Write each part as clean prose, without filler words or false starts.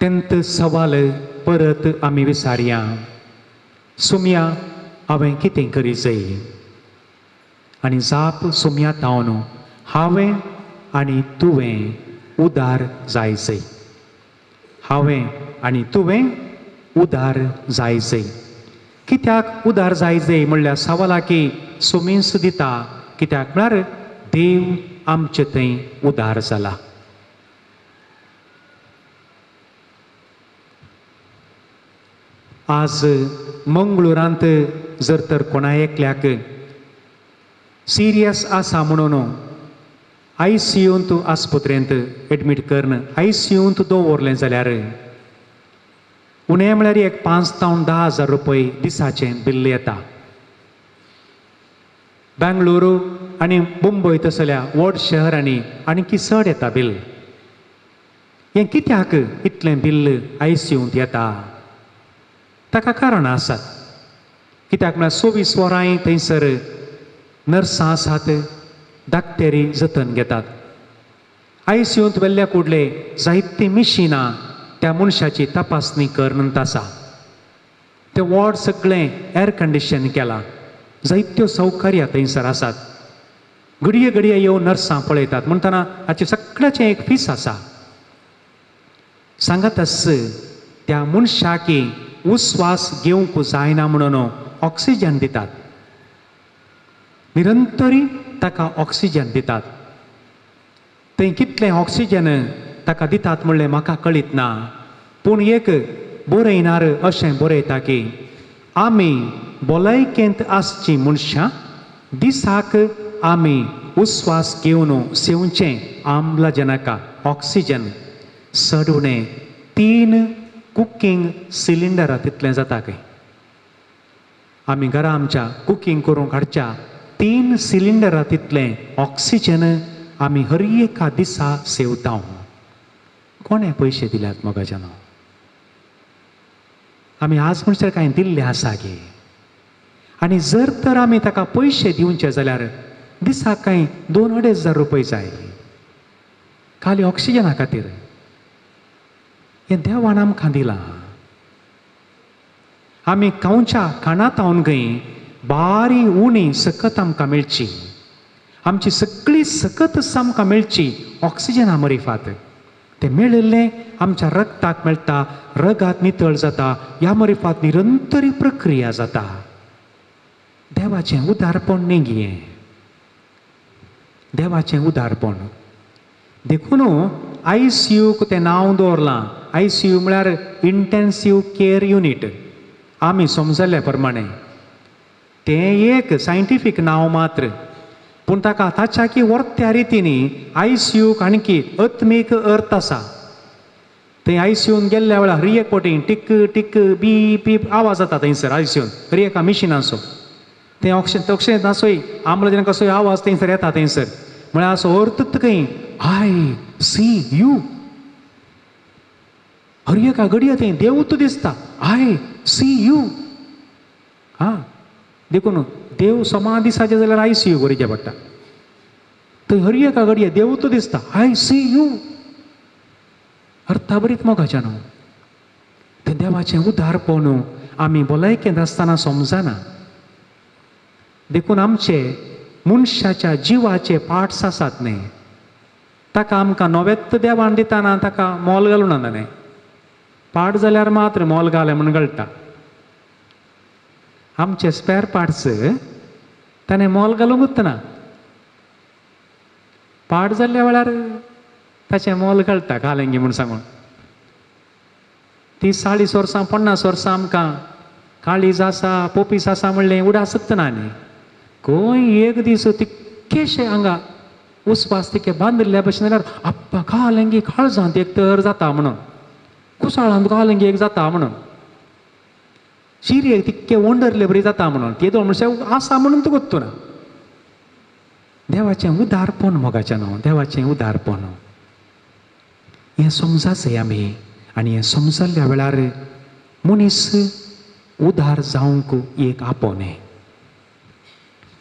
तेंत सवाल परत आमी विसारया, सुमया हांवें कितें करी जाय? आनी जाप सुमया तावन हांवें आनी तुवें उदार जाय जाय. हांवें आनी तुवें उदार जाय जाय. कित्याक उदार जाय जाय म्हणल्यार सवालाकी सुमीस दिता. कित्याक म्हळ्यार देव आमचे थंय उदार जाला. आज मंगळुरांत जर तर कोणा एकल्याक सिरियस आसा म्हणून आयसीयूंत आस्पत्रेंत एडमीट करून आयसीयूंत दवरलें जाल्यार उणें म्हळ्यार एक 5 जावन 10 हजार रुपये दिसाचें बिल्ल येता. बेंगळुरू आनी मुंबय तसल्या व्हड शहरांनी आणखी चड येता बिल. हें कित्याक इतलें बिल्ल आयसीयूंत येता? ताका कारणां आसात. कित्याक म्हळ्यार 24 वरांय थंयसर नर्सां आसात, डाक्टरी जतन घेतात. आयसीयूंत व्हेल्ल्या कुडले जायतीं मिशिनां त्या मनशाची तपासणी करून आसा. तें वॉर्ड सगळें एअर कंडिशन केलां, जायत्यो सौकर्या थंयसर आसात. घडये घडये येवन नर्सां पळयतात. म्हणटना हाचें सगळ्याचें एक फीस आसा. सांगात आस त्या मनशाकी उस्वास घेवंक जायना म्हणून ऑक्सिजन दितात, निरंतरी ताका ऑक्सिजन दितात. थंय कितलें ऑक्सिजन ताका दितात म्हणलें म्हाका कळीत ना, पूण एक बरयणार अशें बरयता की आमी भलायकेंत आसचीं मनशां दिसाक आमी उस्वास घेवन सेवचें आम्लजनका ऑक्सिजन चड उणें 3 कुकींग सिलिंडरां तितलें जाता खंय. आमी घरा आमच्या कुकींग करूंक हाडच्या 3 सिलिंडरां तितलें ऑक्सिजन आमी हर एका दिसा सेवता. कोणें पयशे दिल्यात मोगाच्यान? आमी आज म्हणसर कांय दिल्लें आसा गे? आनी जर तर आमी ताका पयशे दिवचे जाल्यार दिसाक कांय 2-2.5 हजार रुपये जाय खाली ऑक्सिजना खातीर. हें देवान आमकां दिलां. आमी खावच्या खाणांत हावन खंय बारी उणी सकत आमकां मेळची, आमची सगळी सकत आमकां मेळची ऑक्सिजना मरिफात. तें मेळिल्लें आमच्या रक्ताक मेळटा, रगात नितळ जाता, ह्या मरिफात निरंतरी प्रक्रिया जाता. देवाचें उदारपण न्ही हें, देवाचें उदारपण. देखून आयसीयूक तें नांव दवरलां. आयसीयू म्हळ्यार इंटेन्सीव केअर युनीट. आमी समजल्ल्या प्रमाणे तें एक सायंटिफीक नांव मात्र, पूण ताका ताच्या की वर्त्या रितीनी आयसीयूक आणखी आत्मीक अर्थ आसा. थंय आयसीयून गेल्ल्या वेळार हर एक फावटी टिक टिक बी बी आवाज जाता थंयसर आयसीयून हर एका मिशिनाचो. थंय ऑक्सिजन ऑक्सिजन आसोय आम्लजनक कसोय आवाज थंयसर येता थंयसर. म्हळ्यार असो अर्थूच खंय I C you. हर एका घडये थंय देवूच दिसता, I C you. हा, देखून देव समा दिसाचें जाल्यार I C you करचें पडटा. थंय हर एका घडये देवूच दिसता, I C you. अर्थाबरीत मोगाच्या न्हू तें देवाचें उदारपण आमी भलायकेंत आसतना समजना. देखून आमचे मनशाच्या जिवाचे पार्ट्स आसात न्ही, ताका आमकां नवेंच देवान दितना ताका मोल घालूं नाका न्ही. पार्ट जाल्यार मात्र मोल घालें म्हूण कळटा. आमचे स्पेर पार्ट्स ताणें मोल घालूंकच ना. पार्ट जाल्ल्या वेळार ताचें मोल कळटा घालें म्हूण सांगून. 30 40 वर्सां 50 वर्सां आमकां काळीज आसा पोपीस आसा म्हणलें उडासत ना न्ही. खंय एक दीस तिक्केशे हांगा उस्वास तिके बांदिल्ल्या भशेन जाल्यार आप्पा घालें काळजांत एक तर जाता म्हणून, कुसाळांत घालें एक जाता म्हणून, शिरयेक तिक्के ओंडरले बरी जाता म्हणून, तेदो म्हणल्यार आसा म्हणून तुका ना. देवाचें उदारपण मोगाचें न्हू, देवाचें उदारपण हें समजाचें आमी. आनी हें समजल्ल्या वेळार मनीस उदार जावंक एक आपोवणें.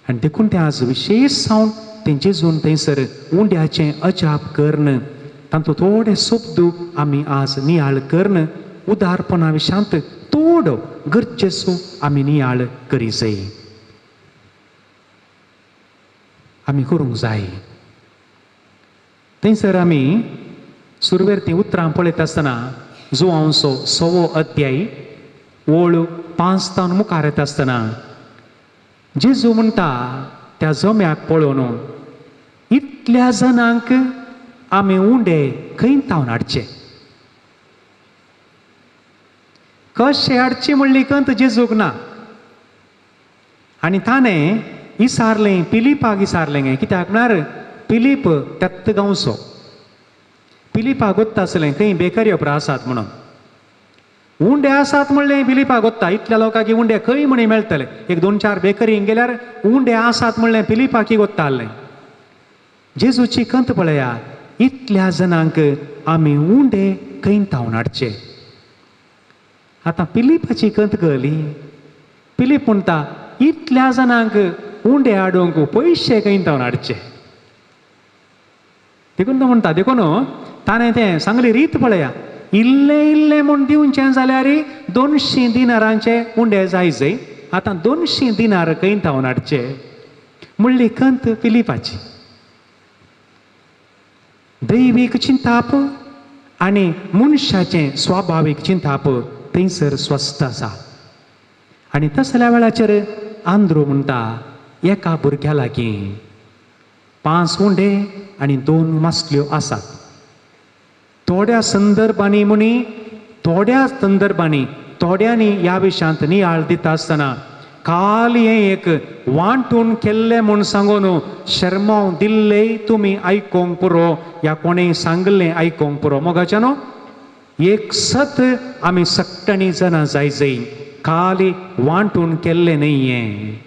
आनी देखून तें आज विशेश जावन तें जेजून थंयसर उंड्याचें अजाप करून तांतूं थोडे शब्द आमी आज नियाळ करून उदारपणा विशांत थोडो गरजेचो आमी नियाळ करी जाय, आमी करूंक जाय. थंयसर आमी सुरवेर तीं उतरां पळयता आसतना जुवांचो 6वो अध्याय ओळ 5 तावन मुखार येता आसतना जेजू म्हणटा त्या जम्याक पळोवन, इतल्या जणांक आमी उंडे खंय तावन हाडचे, कशे हाडचे म्हणली कंत जेजूक ना. आनी ताणें इसारलें, पिलिपाक इसारलें. कित्याक म्हळ्यार पिलीप त्याच गांवचो, पिलिपाक गोत्ता आसलें खंय बेकरी ओपरा आसात म्हणून, उंडे आसात म्हणलें पिलिपाक गोत्ता. इतल्या लोकांक उंडे खंय म्हणी मेळटले, एक 2-4 बेकरी गेल्यार उंडे आसात म्हणलें पिलिपाक गोत्ता आहलें. जेजूची कंत पळया, इतल्या जणांक आमी उंडे खंय तावन हाडचे. आतां पिलिपाची कंत कळ्ळी. पिलीप म्हणटा इतल्या जाणांक उंडे हाडूंक पयशे खंय तावन हाडचे. देखून तो म्हणटा, देखून ताणें तें सांगली रीत पळया, इल्लें इल्लें म्हूण दिवचें जाल्यार 200 दिनारांचे उंडे जाय जाय, आतां 200 दिनार खंय तावन हाडचे म्हणली कंत पिलिपाची. दैवीक चिंताप आनी मनशाचें स्वाभावीक चिंताप थंयसर स्वस्थ आसा. आनी तसल्या वेळाचेर आंद्रू म्हणटा एका भुरग्या लागीं 5 उंडे आनी 2 मासल्यो आसात. थोड्या संदर्भांनी म्हणी, थोड्या संदर्भांनी थोड्यांनी ह्या विशयांत नियाळ दिता आसतना काल हें एक वांटून केल्लें म्हूण सांगून शर्मांव दिल्लें तुमी आयकोंक पुरो, ह्या कोणें सांगलें आयकोंक पुरो. मोगाच्यानो एक सत आमी सगळ्यांनी जाणां जाय जाय, काली वांटून केल्लें न्हय हें.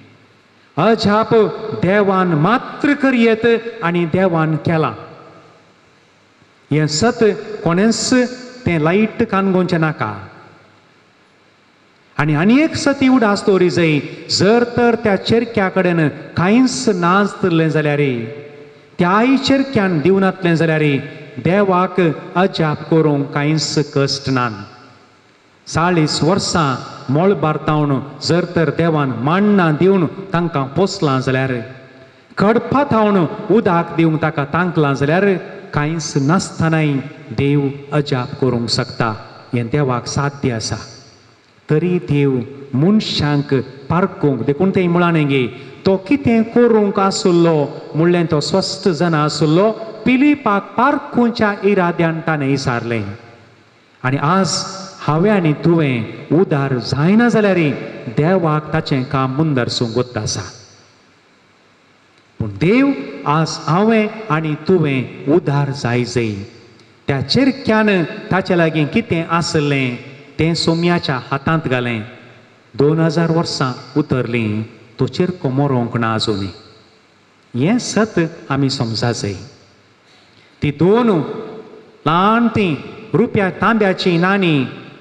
अजाप देवान मात्र करयेत आनी देवान केलां. हें सत कोणेंच तें लायट कानगोवचें नाका. आनी आनी एक सती उडास दवरी जाय, जर तर त्या चेरक्या कडेन कांयच नासलें जाल्यार, त्याय चेरक्यान दिवनातलें जाल्यार देवाक अजाप करूंक कांयच कश्ट ना. 40 वर्सां मळबार तावन जर तर देवान माण्णां दिवन तांकां पोसलां जाल्यार, कडपा थावन उदक दिवंक ताका तांकलां जाल्यार कांयच नासतनाय देव अजाप करूंक शकता, हें देवाक साध्य आसा. तरी देव मनशांक पारकूंक, देखून तें म्हळां न्ही, तो कितें करूंक आसुल्लो म्हणलें तो स्वस्थ जाणा आसुल्लो, पिलिपाक पारखुच्या इराद्यान ताणें विचारलें. आनी आज हांवें आनी तुवें उदार जायना जाल्यार देवाक ताचें काम मुंदरसूंक वता आसा. पूण देव आज हांवें आनी तुवें उदार जाय जाय. त्या चेरक्यान ताचे लागीं कितें आसलें तें सोम्याच्या हातांत घालें. 2000 वर्सां उतरलीं, तो चेरको मरोंक ना आजुनी. हें सत आमी समजा जाय. ती 2 ल्हान ती रुपया तांब्याची नाणी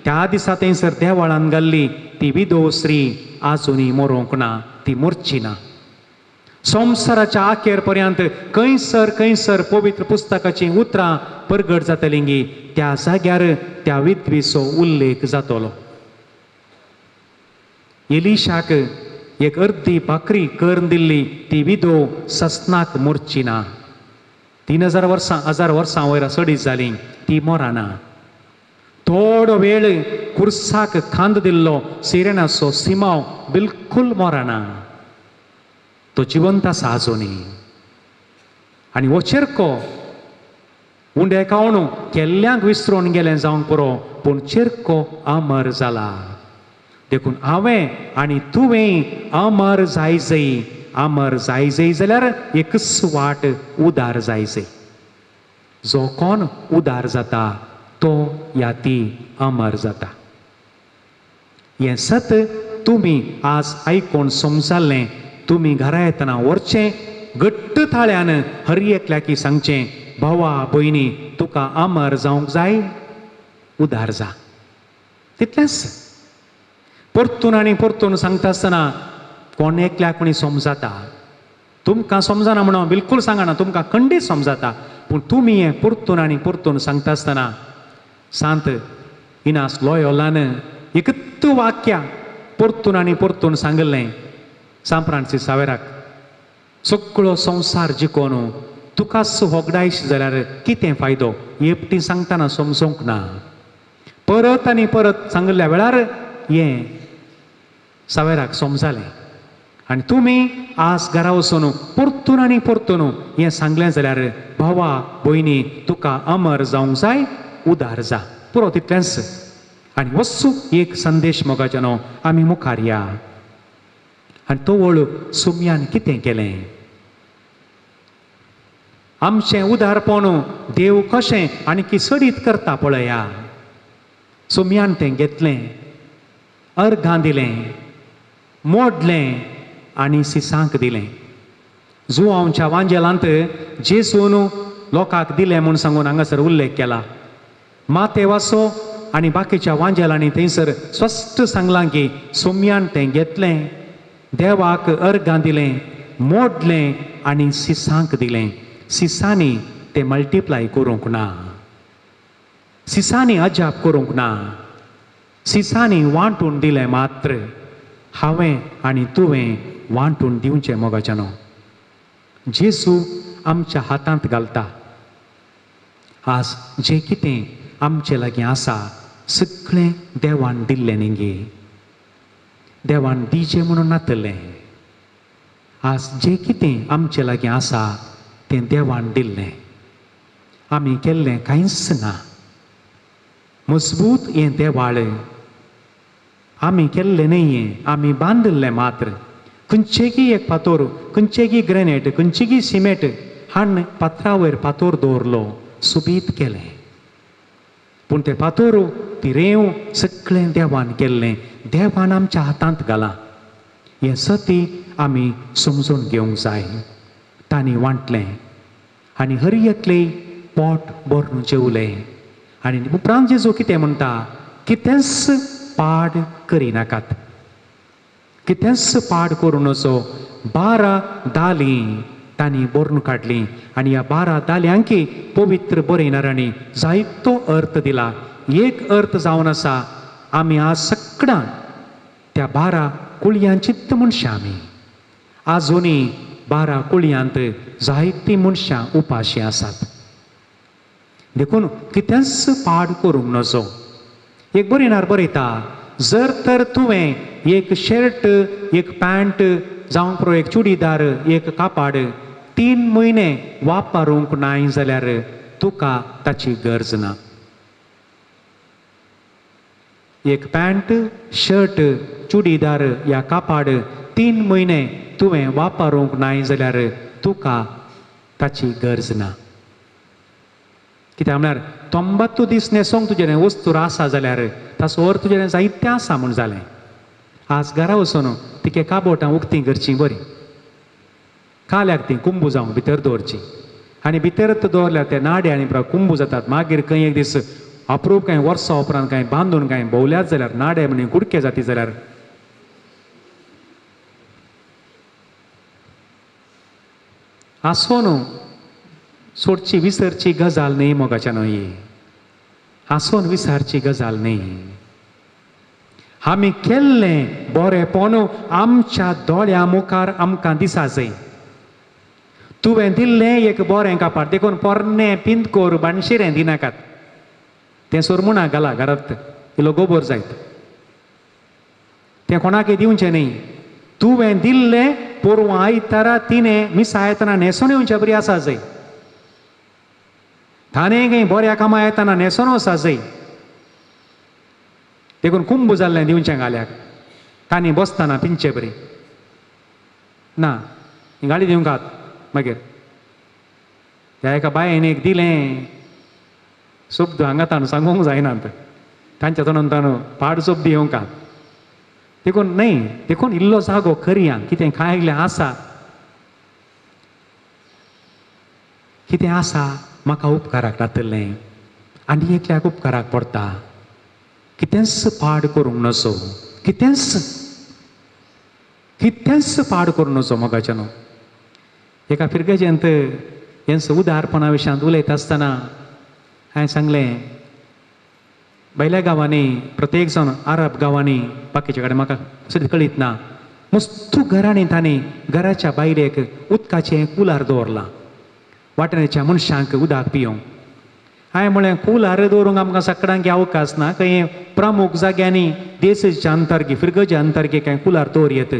त्या दिसा थंयसर देवळान घाल्ली, ती विधव स्त्री आजुनी मरोंक ना, ती मरची ना. संवसाराच्या आखेर पर्यंत खंयसर खंयसर पवित्र पुस्तकाचीं उतरां परगट जातलीं गी त्या जाग्यार त्या विधवीचो उल्लेख जातलो. एलिशाक एक अर्दी भाकरी करून दिल्ली ती विधव ससनाक मरची ना. 3000 वर्सां 1000 वर्सां वयर सडीत जाली, ती मरना. थोडो वेळ कुर्साक खांद दिल्लो सिरेनाचो सिमाव बिलकुल मरना, तो जिवंत आसा आजुनी. आनी हो चेरको उंडे खावन केल्ल्यांक विसरून गेलें जावंक पुरो, पूण चेरको अमर जाला. देखून हांवें आनी तुवें अमर जाय जाय. अमर जाय जाय जाल्यार एकच वाट, उदार जाय जाय. जो कोण उदार जाता तो या ती अमर जाता. हें सत तुमी आज आयकून समजालें, तुमी घरा येतना व्हरचें घट्ट थाळ्यान हर एकल्याकी सांगचें, भावा भयणी तुका अमर जावंक जाय, उदार जा. तितलेंच. परतून आनी परतून सांगता आसतना कोण एकल्याक कोणी समजाता, तुमकां समजना म्हणून बिलकूल सांगना, तुमकां खंडीत समजाता, पूण तुमी हें परतून आनी परतून सांगता आसतना सांत इनास लोयोलान एकूच वाक्य परतून आनी परतून सांगिल्लें सांत फ्रांसीस सावेराक, सगळो संवसार जिकोन तुकाच होगडायश जाल्यार कितें फायदो? एकटी सांगतना समजूंक ना. परत आनी परत सांगिल्ल्या वेळार हें सावेराक समजालें. आनी तुमी आज घरा वचून परतून आनी परतून हें सांगलें जाल्यार भावा भयणी तुका अमर जावंक जाय, उदार जा, पुरो तितलेंच. आनी वचू एक संदेश मोगाच्यानो आमी मुखार या. आनी तो वळ सुम्यान कितें केलें? आमचें उदारपण देव कशें आनी की सडीत करता पळया. सुम्यान तें घेतलें, अर्घां दिलें, मोडलें आनी सिसांक दिलें. जुवांवच्या वांजेलांत जेसून लोकांक दिलें म्हूण सांगून हांगासर उल्लेख केला. मातेवासो आनी बाकीच्या वांजेलांनी थंयसर स्पश्ट सांगलां की सोम्यान तें घेतलें, देवाक अर्घां दिलें, मोडलें आनी सिसांक दिलें. सिसांनी तें मल्टिप्लाय करूंक ना, सिसांनी अजाप करूंक ना, सिसांनी वांटून दिलें मात्र. हांवें आनी तुवें वांटून दिवचें मोगाच्यानो. जेजू आमच्या हातांत घालता. आज जें कितें आमचे लागीं आसा सगळें देवान दिल्लें न्ही, देवान दिचें म्हणून नातलें. आज जें कितें आमचे लागीं आसा तें देवान दिल्लें, आमी केल्लें कांयच ना. मजबूत हें देवाळ आमी केल्लें न्ही, आमी बांदिल्लें मात्र. खंयचेगी एक फातोर, खंयचेगी ग्रेनेट, खंयचेगी सिमेंट हाडून फातरा वयर फातोर दवरलो, सुबीत केलें. पूण तें फातोर, ती रेंव सगळें देवान केल्लें, देवान आमच्या हातांत घालां. हें सती आमी समजून घेवंक जाय. तांणी वांटलें आनी हर एकले पोट भरून जेवलें. आनी उपरांत जेजू कितें म्हणटा? कितेंच पाड करिनाकात, कितेंच पाड करूं नजो. 12 दालीं तांणी भरून काडलीं आनी ह्या 12 दाल्यांकी पवित्र बरयणारांनी जायतो अर्थ दिला. एक अर्थ जावन आसा, आमी आज सगळ्यां त्या 12 कुळयांचीच मनशां. आमी आजुनूय 12 कुळयांत जायतीं मनशां उपाशी आसात. देखून कितेंच पाड करूंक नजो. एक बरयणार बरयता, जर तर तुवें एक शर्ट, एक पॅन्ट, जावं पुरो एक चुडीदार, एक कापाड 3 म्हयने वापरूंक नाय जाल्यार तुका ताची गरज ना. एक पॅन्ट, शर्ट, चुडीदार या कापाड 3 म्हयने तुवें वापरूंक नाय जाल्यार तुका ताची गरज ना. कित्याक म्हळ्यार 90 दीस न्हेसोंक तुजें वस्तूर आसा जाल्यार ताचो अर्थ तुजें जायतें आसा म्हूण जालें. आज घरा वचून तिके काबोटां उक्तीं करचीं बरीं, काल्याक तीं कुंबू जावंक भितर दवरचीं आनी भितर दवरल्यार ते नाडे आनी कुंबू जातात. मागीर खंय एक दीस अप्रूप कांय वर्सां उपरांत कांय बांदून कांय भोवल्यात जाल्यार नाडे म्हण कुडके जाती जाल्यार आसो न्हू सोडची विसरची गजाल न्ही मोगाच्या न्हय, आसोन विसरची गजाल न्ही. आमी केल्लें बरेंपण आमच्या दोळ्या मुखार आमकां दिसा जाय. तुवें दिल्लें एक बरें कापाट, देखून पोरणें पिंदकोर बाणशिरें दिनाकात, तें सोरमुणा घाला घरांत, इल्लो गोबोर जायत, तें कोणाकय दिवचें न्ही. तुवें दिल्लें पोरवां आयतारा तिणें मिसा येतना न्हेसोन येवचे बरी आसा जाय, ताणें खंय बऱ्या कामां येतना न्हेसोन वचा जाय. देखून कुंभ जाल्लें दिवचें घाल्याक, तांणी बसतना पिंदचे बरी ना गाडी दिवंकात. मागीर ह्या एका बायेन एक दिलें शब्द हांगा ताणें सांगूंक जायनात, तांच्या तोंडान ताणें पाड शब्द येवंकात. देखून न्हय, देखून इल्लो जागो करया, कितें खायलें आसा, कितें आसा म्हाका उपकाराक जातलें आनी एकल्याक उपकाराक पडटा. कितेंच पाड करूंक नजो, कितेंच कितेंच पाड करूंक नजो मोगाच्यानो. एका फिरगजेंत हेंच उदारपणा विशयांत उलयता आसतना हांवें सांगलें, भायल्या गांवांनी प्रत्येक जाण अरब गांवांनी बाकीचे कडेन म्हाका सगळें कळीत ना, मस्तू घरांनी तांणी घराच्या भायर एक उदकाचें कुलार दवरलां वाटेच्या मनशांक उदक पिवंक. हांवें म्हळें कुलार दवरूंक आमकां सगळ्यांक अवकाश ना, खंय प्रमुख जाग्यांनी देशाच्या अंतर्गी फिरगजे अंतर्गी कांय कुलार दवर येत,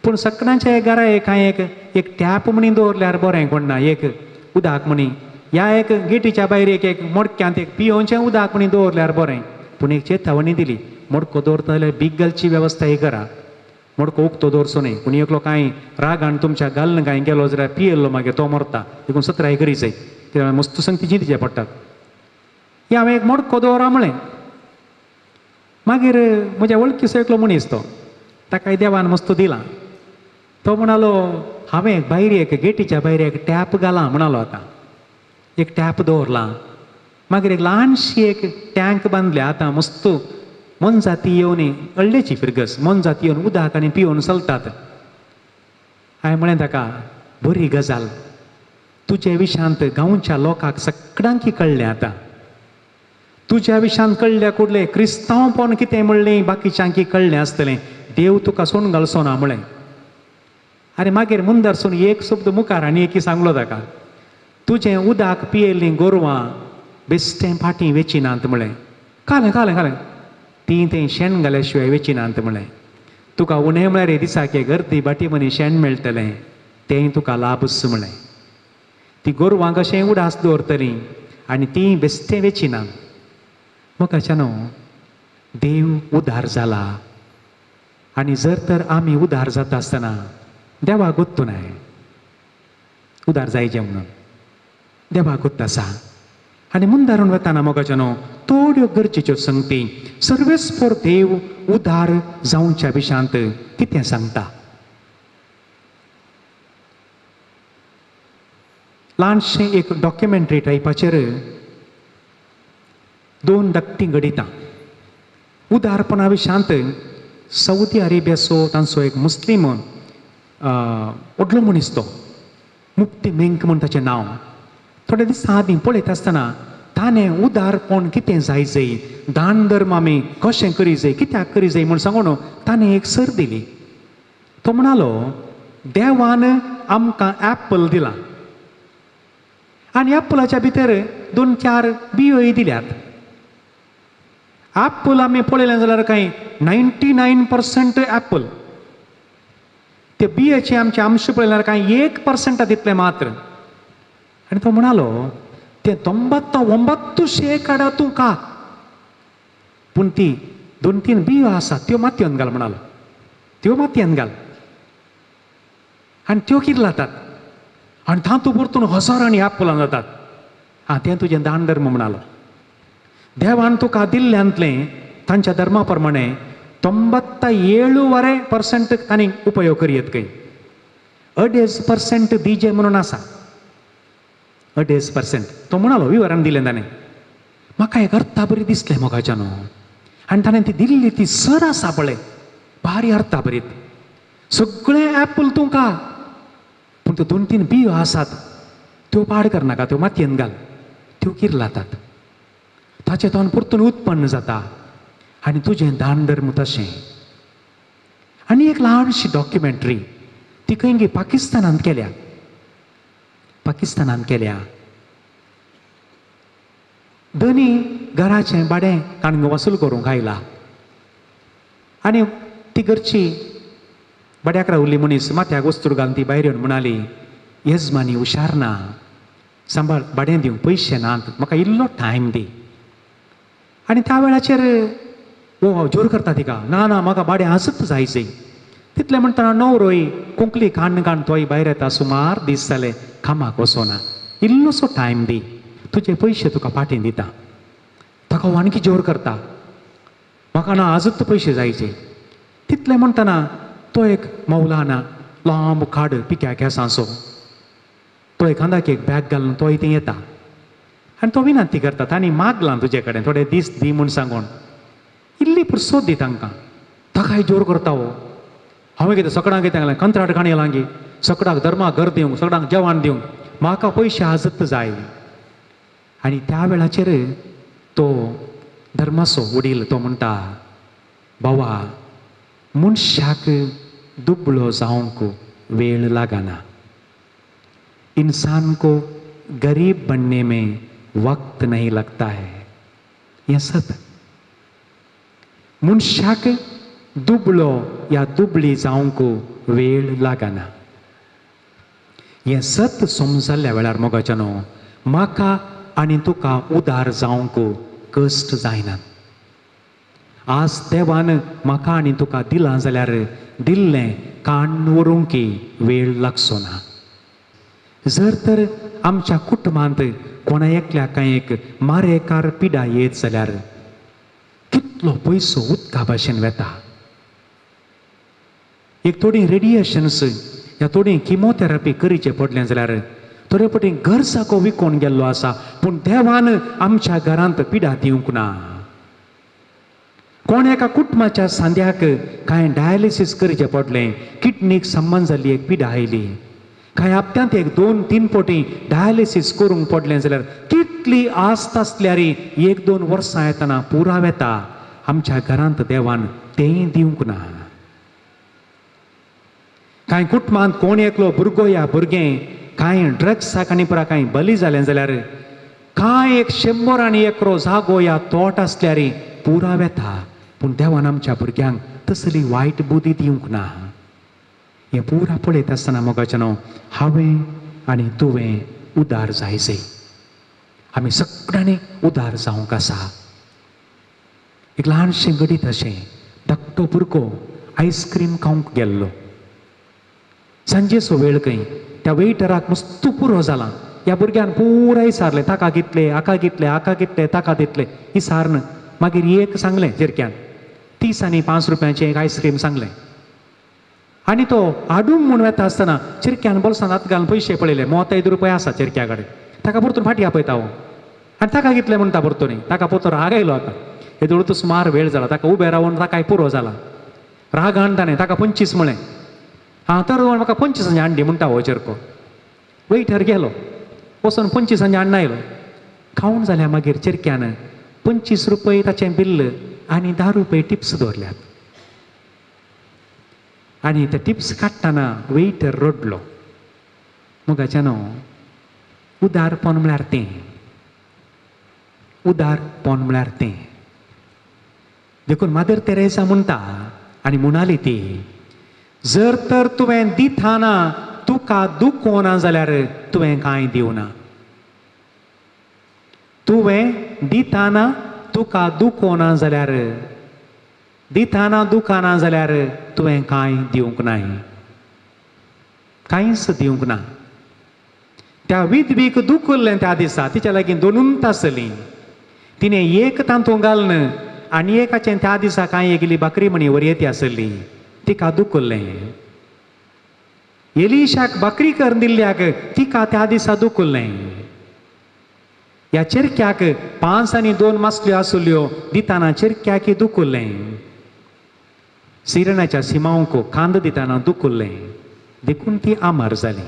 पूण सगळ्यांच्या घरा एक हांवें एक एक टॅप म्हणी दवरल्यार बरें कोण ना, एक उदक म्हणी ह्या एक गेटीच्या भायर एक एक मोडक्यांत एक पियोवचें उदक म्हणी दवरल्यार बरें. पूण एक चेतावणी दिली, मोडको दवरता जाल्यार बीग घालची वेवस्था ही करा, मोडको उक्तो दवरचो न्हय, पूण एकलो कांय रागान तुमच्या घालून कांय गेलो जाल्यार पियेल्लो मागीर तो मरता, देखून सत्राय करी जाय, कित्याक मस्त संगती चिंतचे पडटात. हें हांवें एक मोडको दवरा म्हळें. मागीर म्हज्या वळखीचो एकलो मनीस तो, ताकाय देवान मस्त दिलां, तो म्हणालो हांवें भायर एक गेटीच्या भायर एक टॅप घाला म्हणालो, आतां एक टॅप दवरला, मागीर एक ल्हानशी एक टँक बांदल्या, आतां मस्त मोनजाती येवन अळ्ळेची फिरगस मोनजाती येवन उदक आनी पिवन चलतात. हांवें म्हळें ताका, बरी गजाल, तुजे विशांत गांवच्या लोकांक सगळ्यांकी कळ्ळें, आतां तुज्या विशांत कळ्ळ्या कुडलें क्रिस्तांवपण कितें म्हणलें बाकीच्यांकी कळ्ळें आसतलें, देव तुका सोडून घालचो ना म्हळें. आनी मागीर मुंदरसून एक शब्द मुखार आनी एकी सांगलो ताका, तुजें उदक पियेल्लीं गोरवां बेश्टें फाटीं वेचिनात म्हळें, खालें खालें खालें तीं तें शेण घाल्या शिवाय वेचिनात म्हळें, तुका उणें म्हळ्यार दिसाक एक अर्दी बाटी मनी शेण मेळटलें, तेंय तुका लाभूच म्हळें. ती गोरवां कशें उडास दवरतलीं आनी तीं बेश्टें वेचिनात. मोगाच्यानो, देव उदार जाला आनी जर तर आमी उदार जाता आसतना देवाक गोत्तू नाय उदार जायचें म्हणून देवाक गोत्त आसा. आनी मुंदारून वतना मोगाच्यानो थोड्यो गरजेच्यो संगती सर्वेस्पर देव उदार जावच्या विशांत कितें सांगता. ल्हानशें एक डॉक्युमेंटरी टायपाचेर दोन धाकटीं घडितां. उदारपणा विशांत सौदी अरेबियाचो तांचो एक मुस्लीम व्हडलो मनीस तो मुफ्ती मेंक म्हूण ताचें नांव. थोडे दिसां आदीं पळयता आसतना ताणें उदारपण कितें जाय जाय, दान धर्म आमी कशें करी जाय, कित्याक करी जाय म्हूण सांगून ताणें एक सर दिली. तो म्हणालो, देवान आमकां एप्पल दिलां आनी एप्पलाच्या भितर दोन चार बियोय दिल्यात. एप्पल आमी पळयलें जाल्यार कांय 99% एप्पल, ते बियेचे आमचे अंश पळयल्यार कांय 1% तितलें मात्र. आनी तो म्हणालो, ते 99% तूं का, पूण ती दोन तीन बियो आसा त्यो मातयेन घाल म्हणालो, त्यो मातयेन घाल आनी त्यो किर्लातात आनी तातूंत परतून हजारांनी एप्पलां जातात. आं, तें तुजें दान धर्म म्हणालो. देवान तुका दिल्ल्यांतलें तांच्या धर्मा प्रमाणे 97% तांणी उपयोग करयत खंय, 2.5% दिजे म्हणून आसा, 2.5%. तो म्हणालो, विवरण दिलें ताणें. म्हाका एक अर्था बरी दिसलें मोगाच्यानो, आनी ताणें ती दिल्ली ती सर आसा पळय भारी अर्था बरीत. सगळें एप्पल तूं का, पूण त्यो दोन तीन बियो आसात त्यो पाड करनाका, त्यो मातयेन घाल, त्यो किर्लातात, ताचें तोंड परतून उत्पन्न जाता आनी तुजें दान धर्म तशें. आनी एक ल्हानशी डॉक्युमेंटरी ती खंय गे पाकिस्तानांत केल्या, पाकिस्तानांत केल्या. धनी घराचें भाडें काणगो वसूल करूंक आयला आनी ती घरची भाड्याक रावली मनीस माथ्याक वस्तूर घालून ती भायर येवन म्हणाली, येजमानी हुशार ना, सांबाळ भाडें दिवंक पयशे नात, म्हाका इल्लो टायम दी. आनी त्या वेळाचेर ओ जोर करता तिका, ना ना म्हाका भाडें आसत जाय जाय. तितलें म्हणटना न्हवरोय कोंकली काण काण तोय भायर येता, सुमार दीस जाले कामाक वचना, इल्लोसो टायम दी, तुजे पयशे तुका फाटीं दिता. ताका आणखी जोर करता, म्हाका ना आजूच पयशे जायचे. तितलें म्हणटना तो एक मौलाना लांब खाड पिक्या केंसांचो, तो एक खांदाक एक बॅग घालून तोय थंय येता आनी तो विनंती करता, तांणी मागलां तुजे कडेन थोडे दीस दी म्हूण सांगून, इल्ली पुरसोत दी तांकां. ताकाय जोर करता हो, हांवें कितें सगळ्यांक कितें सांगलें, कंत्राट काणी लांगी सगळ्याक धर्माक घर दिवंक, सगळ्यांक जेवण दिवंक, म्हाका पयशे आजत जाय. आनी त्या वेळाचेर तो धर्माचो वडील तो म्हणटा, बाबा मनशाक दुबळो जावंक वेळ लागना, इंसान को गरीब बनने में वक्त नहीं लगता है. हें सत. मनशाक दुबळो या दुबळी जावंक वेळ लागना. हें सत समजल्ल्या वेळार मोगाच्यानो म्हाका आनी तुका उदार जावंक कश्ट जायना. आज देवान म्हाका आनी तुका दिलां जाल्यार दिल्लें काण व्हरूंक वेळ लागचो ना. जर तर आमच्या कुटुंबांत कोणा एकल्या कांय एक मारेकार पिडा येत जाल्यार कितलो पयसो उदका भाशेन वेता. एक थोडी रेडिएशन्स या थोडी किमोथेरपी करचें पडलें जाल्यार थोडे पटी घर साको विकोन गेल्लो आसा, पूण देवान आमच्या घरांत पिडा दिवंक ना. कोण एका कुटुंबाच्या सांद्याक कांय डायलिसीस करचें पडलें, किडनीक संबंद जाल्ली एक पिडा आयली, कांय हप्त्यांत एक 2-3 पटी डायलिसीस करूंक पडलें जाल्यार कितली आस्त आसल्यार 1-2 वर्सां येतना पुराव येता. आमच्या घरांत देवान तेंय दिवंक ना. कांय कुटुंबांत कोण एकलो भुरगो या भुरगें कांय ड्रग्साक आनी पुरा कांय बली जालें जाल्यार कांय एक 100 आनी 1 जागो या तोट आसल्यार पुराव येता, पूण देवान आमच्या भुरग्यांक तसली वायट बुद्धी दिवंक ना. हें पुरा पळयत आसतना मोगाच्यानो हांवें आनी तुवें उदार जायचे. आमी सगळ्यांनी उदार जावंक आसा. एक ल्हानशें घडीत अशें धाकटो भुरगो आयस्क्रीम खावंक गेल्लो. सांजेचो वेळ खंय त्या वेटराक मस्तू पुरो जाला. ह्या भुरग्यान पुराय सारलें, ताका कितले, हाका कितले, हाका कितले, ताका तितले इसारन. मागीर एक सांगलें चिरक्यान 30 आनी 5 रुपयांचें एक आयस्क्रीम सांगलें. आनी तो हाडूंक म्हूण वेता आसतना चिरक्यान बोल्सान हात घालून पयशे पळयले, मोत रुपया आसा चिरक्या कडेन. ताका परतून फाटी आपयता हो आनी ताका कितले म्हणटा परतून. ताका परतून राग आयलो. आतां हेदोळ तो सुमार वेळ जाला, ताका उबें रावन ताकाय पुरो जाला. रागान ताणें ताका 25 म्हळें. आं तर म्हाका 25 हांडी म्हणटा हो चिरको. वेटर गेलो वचून 25 हाडून आयलो. खावन जाल्यार मागीर चिरक्यान 25 रुपये ताचें बिल्ल आनी 10 रुपये टिप्स दवरल्यात. आनी ते टिप्स काडटना वेटर रडलो. मोगाच्यानो उदारपण म्हळ्यार तें, उदारपण म्हळ्यार तें. देखून मादर तेरेसा म्हणटा आनी म्हणाली ती, जर तर तुवें दिताना तुका दुखोना जाल्यार तुवें कांय दिवना. तुवें दिताना तुका दुखोना जाल्यार, दिताना दुखाना जाल्यार तुवें कांय दिवंक नाय, कांयच दिवंक ना. त्या विधवीक दुखल्लें त्या दिसा, तिच्या लागीं 2 आसलीं. तिणें एक तांतूं घालून आनी एकाचें त्या दिसा कांय एकली भाकरी म्हणी वरयती आसली, तिका दुखल्लें. एलिशाक भाकरी करून दिल्ल्याक तिका त्या दिसा दुखल्लें. ह्या चिरक्याक 5 आनी 2 मासल्यो आसल्यो, दिताना चिरक्याक दुखल्लें. सिरणाच्या सिमांवक कांद दिताना दुखल्लें, देखून ती आमार जाली.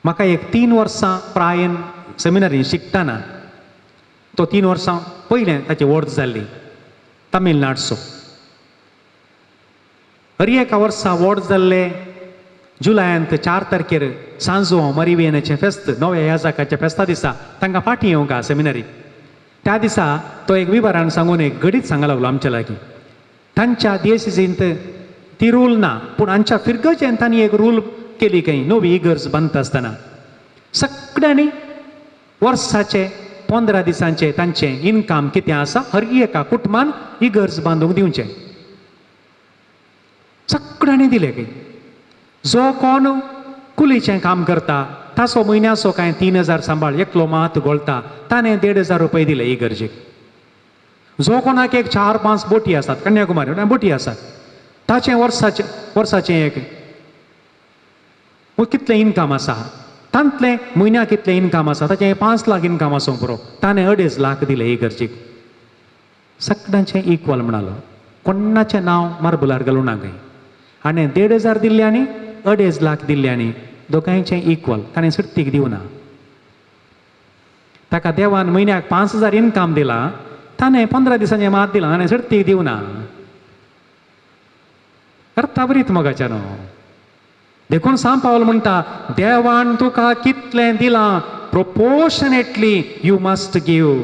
म्हाका एक 3 वर्सां प्रायन सेमिनारीन शिकतना तो 3 वर्सां पयलें ताची वर्त जाल्ली तमिळनाडचो. हर एका वर्सा वोट जाल्ले जुलयांत 4 तारखेर सांजो मरिवेनाचें फेस्त, नव्या याजाकाच्या फेस्ता दिसा तांकां फाटीं येवंक आसा सेमिनारी. त्या दिसा तो एक विवरण सांगून एक घडीत सांगा लागलो आमच्या लागीं. तांच्या दियसिसींत ती रूल ना, पूण आमच्या फिरगजेन तांणी एक रूल केली खंय नवी इगर्ज बांदता आसतना सगळ्यांनी वर्साचे 15 दिसांचे तांचें इनकम कितें आसा हर एका कुटुंबान इगर्ज बांदूंक दिवचें. सगळ्यांनी दिलें खंय. जो कोण कुलीचें काम करता ताचो म्हयन्याचो कांय 3000 सांबाळ, एकलो मात गोळटा, ताणें 1500 रुपये दिले इगर्जेक. जो कोणाक एक 4-5 बोटी आसात, कन्याकुमारी बोटी आसात, ताचें वर्साचें वर्साचें एक कितलें इनकम आसा, तांतलें म्हयन्याक कितलें इनकम आसा, ताचें 5 लाख इनकम आसूंक पुरो, ताणें 2.5 लाख दिले इगर्जेक. सगळ्यांचें इक्वल म्हणालो, कोणाचें नांव मार्बलार घालूं ना खंय. आनी 1500 दिल्ले आनी 2.5 लाख दिल्ले आनी दोगांयचें इक्वल, ताणें सुट्टीक दिवना. ताका देवान म्हयन्याक 5,000 इनकम दिला, ताणें 15 दिसांचें मात दिलां, ताणें सुट्टीक दिवना. अर्था बरीत मोगाच्या न्हू. देखून सांत पावल म्हणटा, देवान तुका कितलें दिलां प्रोपोर्शनेटली you must give.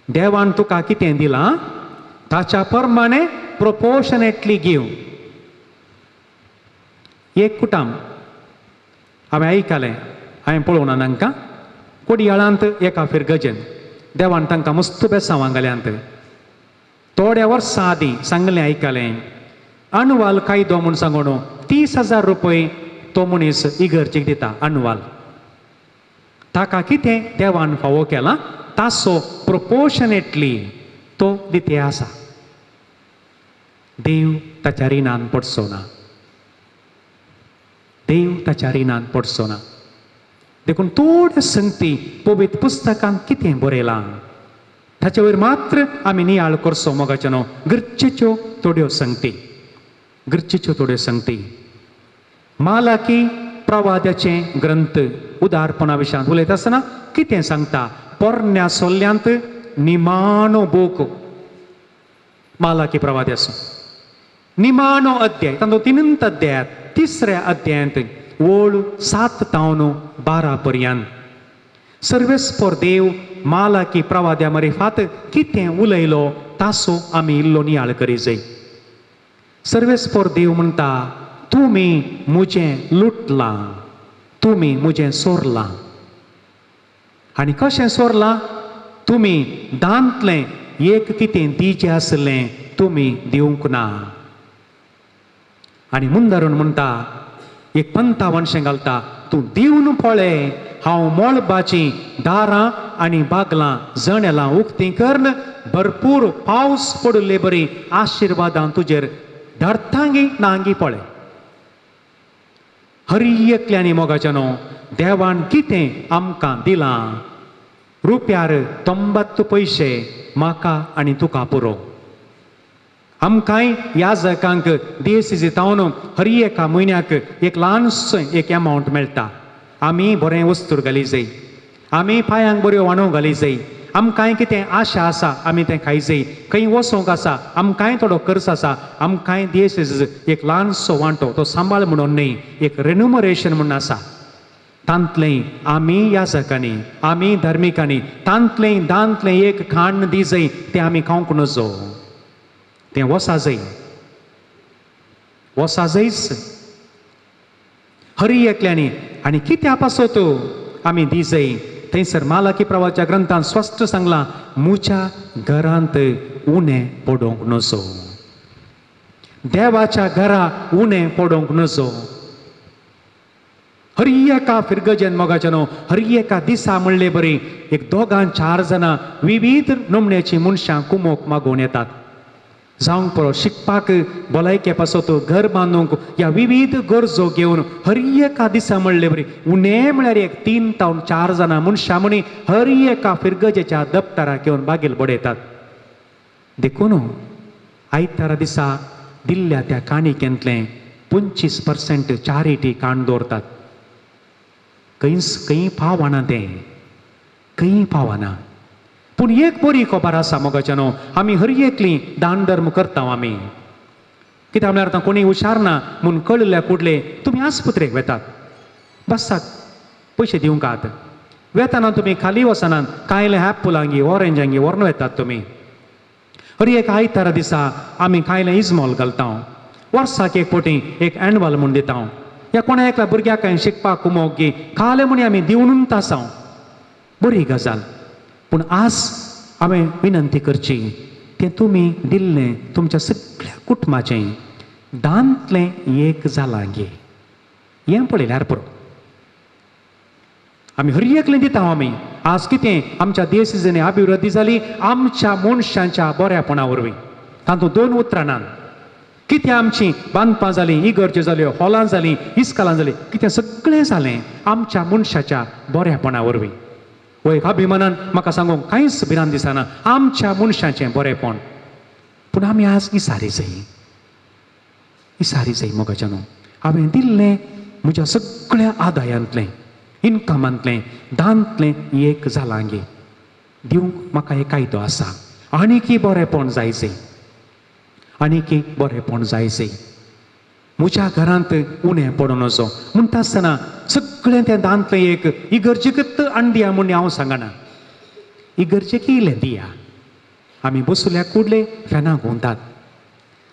देवान तुका कितें दिलां ताच्या प्रमाणे प्रोपोर्शनेटली गिव. एक कुटाम हांवें आयकलें, हांवें पळोवना तांकां, कोडयाळांत एका फिरगजेन देवान तांकां मस्त बेसांवां घाल्यांत. थोड्या वर्सां आदीं सांगलें आयकलें, अणवाल कायदो म्हूण सांगून 30,000 रुपये तो मनीस इगर्जेक दिता अणवाल. ताका कितें देवान फावो केला ताचो प्रोपोर्शनेटली तो दिते आसा. देव ताच्या रिणान पडचो ना, देव ताच्या रिणान पडचो ना. देखून थोड्यो संगती पवित्र पुस्तकांत कितें बरयलां ताचे वयर मात्र आमी नियाळ करचो मोगाचें न्हू. गरजेच्यो थोड्यो संगती, गरजेच्यो थोड्यो संगती. मालाकी प्रवाद्याचे ग्रंथ उदारपणा विशयांत उलयता आसतना कितें सांगता? पोरण्या सोल्ल्यांत निमाणो बूक मालाकी प्रवाद्याचो निमाणो अध्याय, तांचो 3 अध्यायात 3ऱ्या अध्यायांत ओळ 7 तावन 12 पर्यंत सर्वेस्पर देव मालाकी प्रवाद्या मरिफात कितें उलयलो तासो आमी इल्लो नियाळ करी जाय. सर्वेस्पर देव म्हणटा, तुमी म्हजें लुटलां, तुमी म्हजें सोरलां. आनी कशें सोरलां? तुमी दांतलें एक कितें दिचें आसलें तुमी दिवंक ना. आनी मुंदारून म्हणटा, एक पंतावनशें घालता, तूं दिवन पळय, हांव मळबाचीं दारां आनी बागलां जनेलां उक्तीं करून भरपूर पावस पडिल्ले बरी आशिर्वादां तुजेर धाडटांगी नांगी पळय. हर एकल्यानी मोगाच्या न्हू देवान कितें आमकां दिलां, रुपयार 90 पयशे म्हाका आनी तुका पुरो. आमकांय याजकांक देसी तावन हर एका म्हयन्याक एक ल्हानसो एक एमावंट मेळटा. आमी बरें वस्तूर घाली जाय, आमी पांयांक बऱ्यो वाणो घाली जाय, आमकांय कितें आशा आसा आमी तें खाय जाय, खंय वचोंक आसा आमकांय थोडो खर्च आसा, आमकांय देश एक ल्हानसो वांटो तो सांबाळ म्हणून न्हय, एक रेन्युमरेशन म्हणून आसा. तांतलें आमी याजकांनी आमी धार्मिकांनी तांतलें दांतलें एक खाण दी जाय, तें आमी खावंक नजो, तें वसा जाय, वसा जायच हर एकल्यांनी. आनी कित्या पासत आमी दी जाय? थंयसर मालाकी प्रवाच्या ग्रंथान स्पश्ट सांगलां, म्हज्या घरांत उणें पडोवंक नजो, देवाच्या घरा उणें पडोवंक नजो. हर एका फिरगजेन मोगाच्या न्हू हर एका दिसा म्हणले बरी एक 2 4 जाणां विविध नमण्याचीं मनशां कुमोक मागोवन येतात. जावंक पळो शिकपाक, भलायके पासत, घर बांदूंक, ह्या विविध गरजो घेवन हर एका दिसा म्हणले बरी उणें म्हळ्यार एक 3 तावन 4 जाणां मनशां म्हणी हर एका फिरगजेच्या दप्तराक घेवन बागेल बडयतात. देखून आयतारा दिसा दिल्ल्या त्या काणिकेंतलें 25% चॅरिटी काण दवरतात. खंयच खंय पावना तें, खंय पावना. पूण एक बरी खबर आसा मोगाच्या न्हू, आमी हर एकली दान धर्म करता आमी. कित्याक म्हळ्यार आतां कोणी हुशार ना म्हूण कळिल्ल्या कुडले तुमी आस्पत्रेक वेतात, बसात पयशे दिवंक आत वेताना तुमी खाली वचनात, कांयले एप्पलांगी ऑरेंजांगी व्हरून वेतात तुमी. हर एक आयतारा दिसा आमी कांयले इजमॉल घालता, वर्साक एक फावटी एक एनवल म्हूण दिता, ह्या कोणा एकल्या भुरग्याक कांय शिकपाक कुमोक गी खाले म्हणी आमी दिवनूच आसा. बरी गजाल. पूण आज हांवें विनंती करची, तें तुमी दिल्लें तुमच्या सगळ्या कुटुंबाचें दांतलें एक जालां गे, हें पळयल्यार पुरो. आमी हर एकलें दिता आमी. आज कितें आमच्या देश अभिवृद्धी जाली आमच्या मनशांच्या बऱ्यापणा वरवीं, तातूंत 2 उतरां नात. कितें आमची बांदपां जालीं, इगर्ज्यो जाल्यो, हॉलां जालीं, इस्कालां जालीं, कितें सगळें जालें आमच्या मनशाच्या बऱ्यापणा वरवीं. हो एक अभिमानान म्हाका सांगूंक कांयच भिरांत दिसना, आमच्या मनशाचें बरेंपण. पूण आमी आज इसारी जाय, इसारी जाय मोगाच्या न्हू. हांवें दिल्लें म्हज्या सगळ्या आदायांतलें, इनकमांतलें, दांतलें एक जालां गे दिवंक म्हाका एक कायदो आसा. आनीकी बरेंपण जायचें, आनीकी बरेंपण जायचें, म्हज्या घरांत उणें पडूं नजो म्हणटा आसतना सगळें तें दांतलें एक इगर्जेकच आनी दिया म्हूण हांव सांगना, इगर्जेक इल्लें दिया. आमी बसल्या कुडले फॅनां घुंवतात,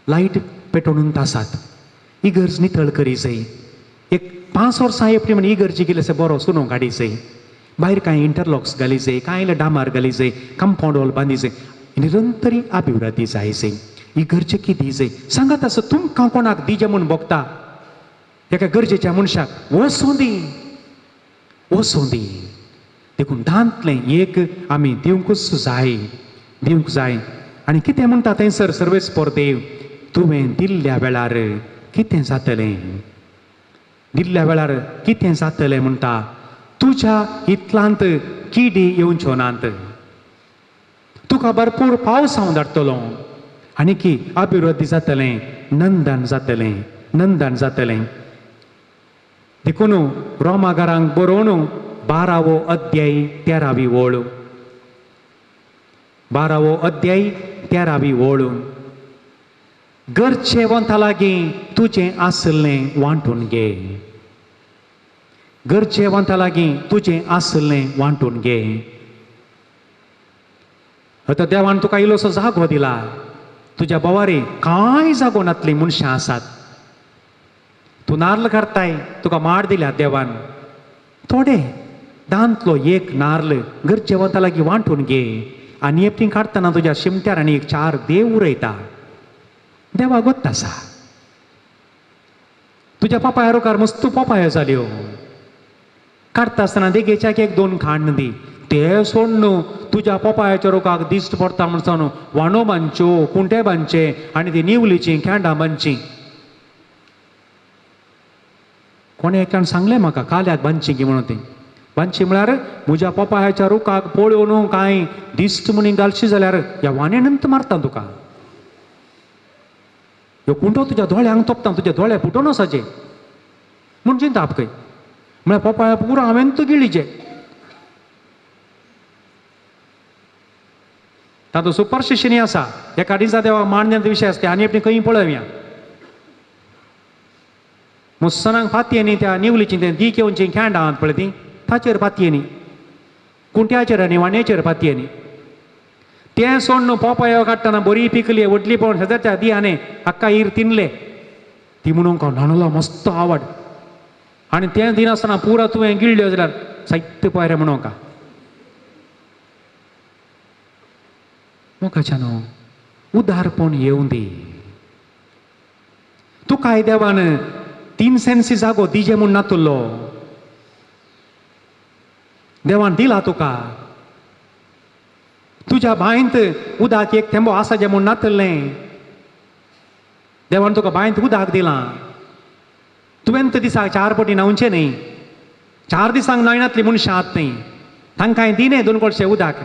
लायट पेटोवन आसात, इगर्ज नितळ करी जाय. एक 5 वर्सां एकटी म्हण इगर्जी गेले बरो सुनो काडी जाय, भायर कांय इंटरलॉक्स घाली जाय, कांय डामार घाली जाय, कंपाउंड वॉल बांदी जाय, निरंतरी अभिवृद्धी जाय जाय. इगर्जेकी दी जाय. सांगात आसा तुमकां कोणाक दिजे म्हूण भोगता, एका गरजेच्या मनशाक वचूं दी, वचूं दी. देखून दांतलें एक आमी दिवंकूच जाय, दिवंक जाय. आनी कितें म्हणटा थंयसर सर्वेस्पर देव, तुवें दिल्ल्या वेळार कितें जातलें, दिल्ल्या वेळार कितें जातलें म्हणटा, तुज्या इतलांत किडी येवच्यो नात, तुका भरपूर पावस हांव धाडटलो, आनी की अभिवृद्धी जातलें, नंदन जातलें, नंदन जातलें. देखून रोमागारांक बरोवन 12वो अध्याय 13वी ओळ, 12वो अध्याय 13वी ओळ, गरजेवंता लागीं तुजें आसलें वांटून घे, गरजेवंता लागीं तुजें आसलें वांटून घे. आतां देवान तुका इल्लोसो जागो दिला, तुज्या बोवारी कांय जागो नातलीं मनशां आसात, तूं नार्ल काडटाय, तुका माड दिल्या देवान, थोडे दांतलो एक नार्ल गरजेवंता लागीं वांटून घे. आनी एकटीं काडटना तुज्या शिमट्यार आनी एक 4 देव उरयता, देवा गोत्त आसा. तुज्या पोपाया रोकार मस्त पोपायो जाल्यो, काडटा आसतना देगेच्याक 1 2 खाण दी, ते सोड न्हू तुज्या पोपायाच्या रोकाक दिश्ट पडटा म्हण सांगू वाणो बांदच्यो, कुंटे बांदचे आनी ती निवलीची खेंडां बांदची. कोणें एकल्यान सांगलें म्हाका काल्याक बांदची की म्हणून, ती बांदची म्हळ्यार म्हज्या पोपायाच्या रुखाक पळोवन न्हू कांय दिश्ट म्हणी घालशी जाल्यार ह्या वाणेनंत मारता तुका, ह्यो कुंटो तुज्या दोळ्यांक तोपता, तुज्या दोळे फुटोवन वचाचे म्हूण चिंता आपकय. म्हळ्यार पोपाया पुरो हांवें तूं गिळीचे. तातूंत सुपरस्टिशनी आसा, एका दिसा देवाक मांडण्याचो विशय आसता आनी आपली खंय पळोवया. मुसनांक फातयेनी त्या निवलीची तें दीक येवची खेंडां आहात पळय ती ताचेर फातयेनी, कुंट्याचेर आनी वाण्याचेर फातयेनी. तें सोड न्हू पोपायो काडटना बरी पिकली व्हडली पळोवन शेजारच्या दियाने हाका इर तिनले, ती म्हणूंक न्हाणलो मस्त आवड, आनी तें दिनासतना पुरा तुवें गिळ्ळ्यो जाल्यार साहित्य पळय रे म्हणूंक मोगाच्या न्हू उदारपण येवं दी. तुकाय देवान 3 सेन्सी जागो दिजे म्हूण नातुल्लो, देवान दिला तुका. तुज्या बांयंत उदक एक थेंबो आसा जें म्हूण नातलें, देवान तुका बांयंत उदक दिलां. तुवें तर दिसाक 4 पटी न्हांवचें न्ही, 4 दिसांक न्हायनातलीं मनशां आहात न्ही, तांकां दिने 2 कळशे उदक,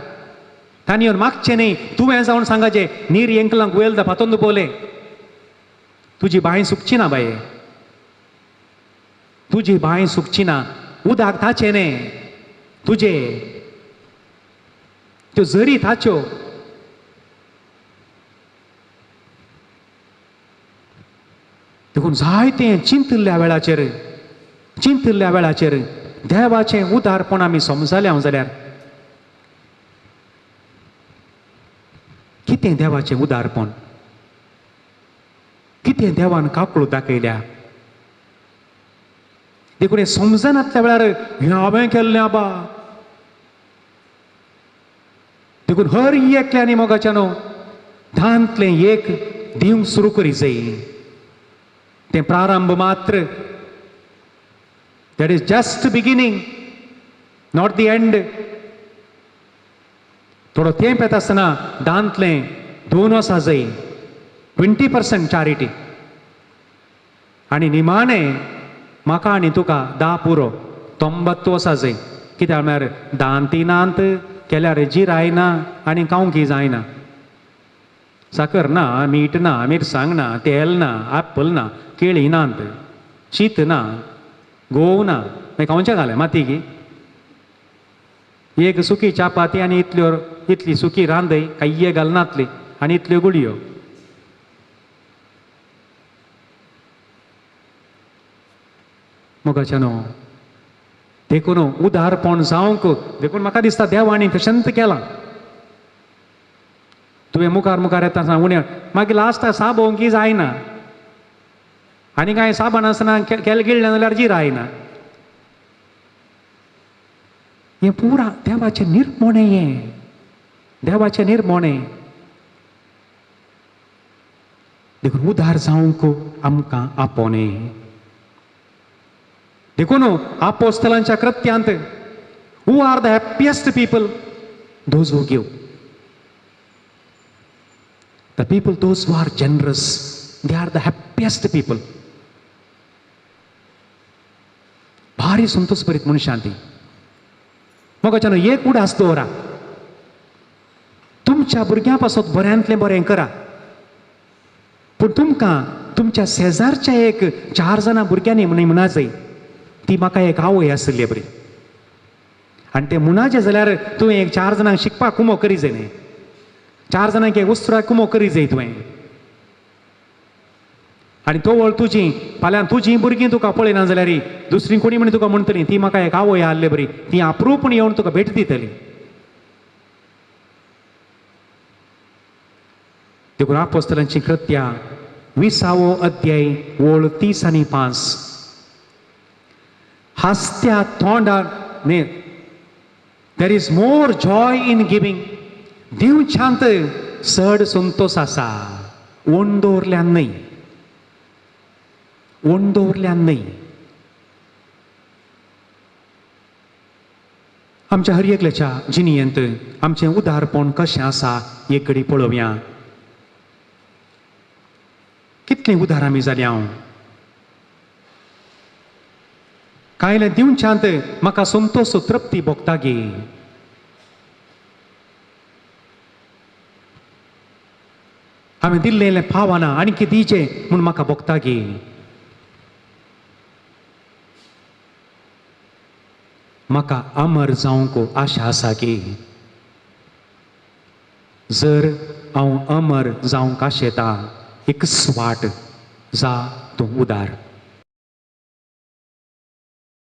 तांणी येवन मागचें न्ही. तुवें जावन सांगाचें नीर येंकलांक वयल फातोंद पोले, तुजी बांय सुकची ना बाये, तुजी बांय सुकची ना, उदक ताचें न्ही तुजे, त्यो जरी ताच्यो. देखून जायतें चिंतिल्ल्या वेळाचेर, चिंतिल्ल्या वेळाचेर देवाचें उदारपण आमी समजलें हांव जाल्यार कितें देवाचें उदारपण, कितें देवान काकूळ दाखयल्या. देखून हें समजनातल्या वेळार हें हांवें केल्लें आबा. देखून हर एकल्यानी मोगाच्यानो धांतलें एक दिवंक सुरू करी जाय. तें प्रारंभ मात्र, that is just beginning, not the end. थोडो तेंप येता आसतना दांतलें 2 वर्सां जाय, 20% चॅरिटी, आनी निमाणें म्हाका आनी तुका 10 पुरो, 90 वर्सां जाय. कित्याक म्हळ्यार दांती नात केल्यार जिराय ना आनी कावंकी जायना, साकर ना, मीठ ना, मिरसांग ना, तेल ना, एप्पल ना, केळी नात, शीत ना. गोव ना मागीर खावचें घालें माती की एक सुकी चापाती आनी इतल्यो इतली सुकी रांदय कांय घालनातली आनी इतल्यो गुळयो. मोगाच्या न्हू देखून उदारपण जावंक देखून म्हाका दिसता देवांनी तशेंच केलां. तुवें मुखार मुखार येता सांग उणें मागीर लास्टाक साबोवंक जायना आनी कांय साबण आसना केल गिळ्ळें जाल्यार जीर आयना. हें पुरा देवाचें निर्मोणें, हें देवाचें निर्मोणें. देखून उदार जावंक आमकां आपोवणें. देखून आपोस्तलांच्या कृत्यांत who are the happiest people? Those who give. The people those who are generous, they are the happiest people. भारी संतोष भरीत मनशां ती. मोगाच्यान एक उडास दवरा, तुमच्या भुरग्यां पासत बऱ्यांतलें बरें करा, पूण तुमकां तुमच्या शेजारच्या एक 4 जाणां भुरग्यांनी म्हणा जाय ती म्हाका एक आवय आसली बरी. आनी तें मुणाचें जाल्यार तुवें एक 4 जाणांक शिकपाक कुमो करी जाय न्ही, 4 जाणांक एक उस्त्राक कुमो करी जाय तुवें. आनी तवळ तुजी फाल्यां तुजी भुरगीं तुका पळयना जाल्यार दुसरी कोणी म्हण तुका म्हणटली ती म्हाका एक आवय आहली बरी, ती अप्रूपण येवन तुका भेट दितली. देखून आपोस्तलांची कृत्या 20वो अध्याय ओळ 30 आनी 5. हासत्या तोंडार न्ही, there is more joy in giving. दिवच्यांत चड संतोश आसा, ओण दवरल्यान न्हय, ओण दवरल्यान न्हय. आमच्या हर एकल्याच्या जिणेंत आमचें उदारपण कशें आसा एक घडी पळोवया. कितलीं उदार आमी जालीं. हांव कांयले दिवच्यांत म्हाका संतोश तृप्ती भोगता गी. हांवें दिल्लें पावना आनी कितें दिचें म्हूण म्हाका भोगता गी. म्हाका अमर जावंक आशा आसा की जर हांव अमर जावंक आशेता एक वाट जा तूं उदार.